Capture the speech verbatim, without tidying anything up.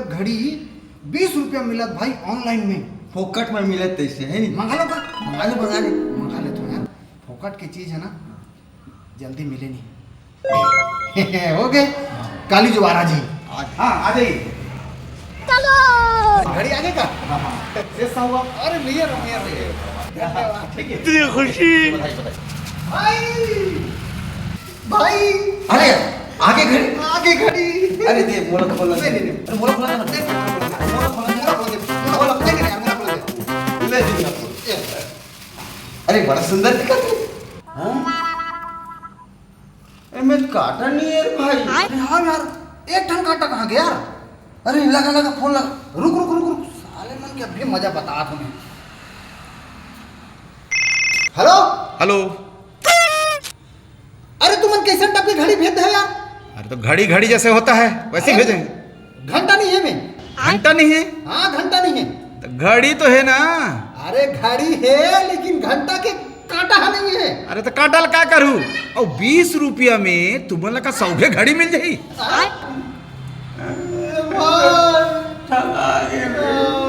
घड़ी बीस रुपया मिलत भाई, online में। फोकट में मिलत तइसे, है नी? मंगा लो का? मंगा लो, मंगा ले। मंगा ले तो यार, फोकट के चीज है ना, जल्दी मिले नहीं। हो गए, काली जुबारा जी। हाँ, आ जाइए। चलो। घड़ी आगे का? हाँ, हाँ। जैसा हुआ। अरे, भैया, भैया, भैया। धन्यवाद। ठीक है। इतनी खुशी। बधाई, बधाई। भाई, भाई। अरे, आगे घड़ी। आगे घड़ी। अरे, दे, मोला खोल। नहीं, नहीं, नहीं। अरे, मोला खोल ना। नहीं, नहीं, मोला खोल ना। मोला खोल ना। मोला खोल ना। नहीं, नहीं, यार, मोला खोल ना। ले, दे, मोला खोल। ये। अरे, बड़ा सुंदर दिखत हे। हाँ? एमे कांटा नहीं है रे भाई। अरे हाँ यार, एक ठन कांटा कहाँ गया यार? अरे लगा, लगा, फोन लगा। रुक, रुक, रुक, रुक, साले मन के अभी मजा बतात हँव मैं। हेलो। हेलो। अरे तुमन कइसन टाइप के घड़ी भेज दे यार? अरे तो घड़ी, घड़ी जैसे होता है, वैसे ही अरे, भेजेंगे। घंटा नहीं है मैं। घंटा नहीं है? हाँ, घंटा नहीं है। तो घड़ी तो है ना। अरे घड़ी है, लेकिन घंटा के कांटा नहीं है। अरे तो कांटा ला का करहूँ? अउ बीस रुपया में तुमन ला का सौघे घड़ी मिल जाही? अरे भाई। ठगा गे रे।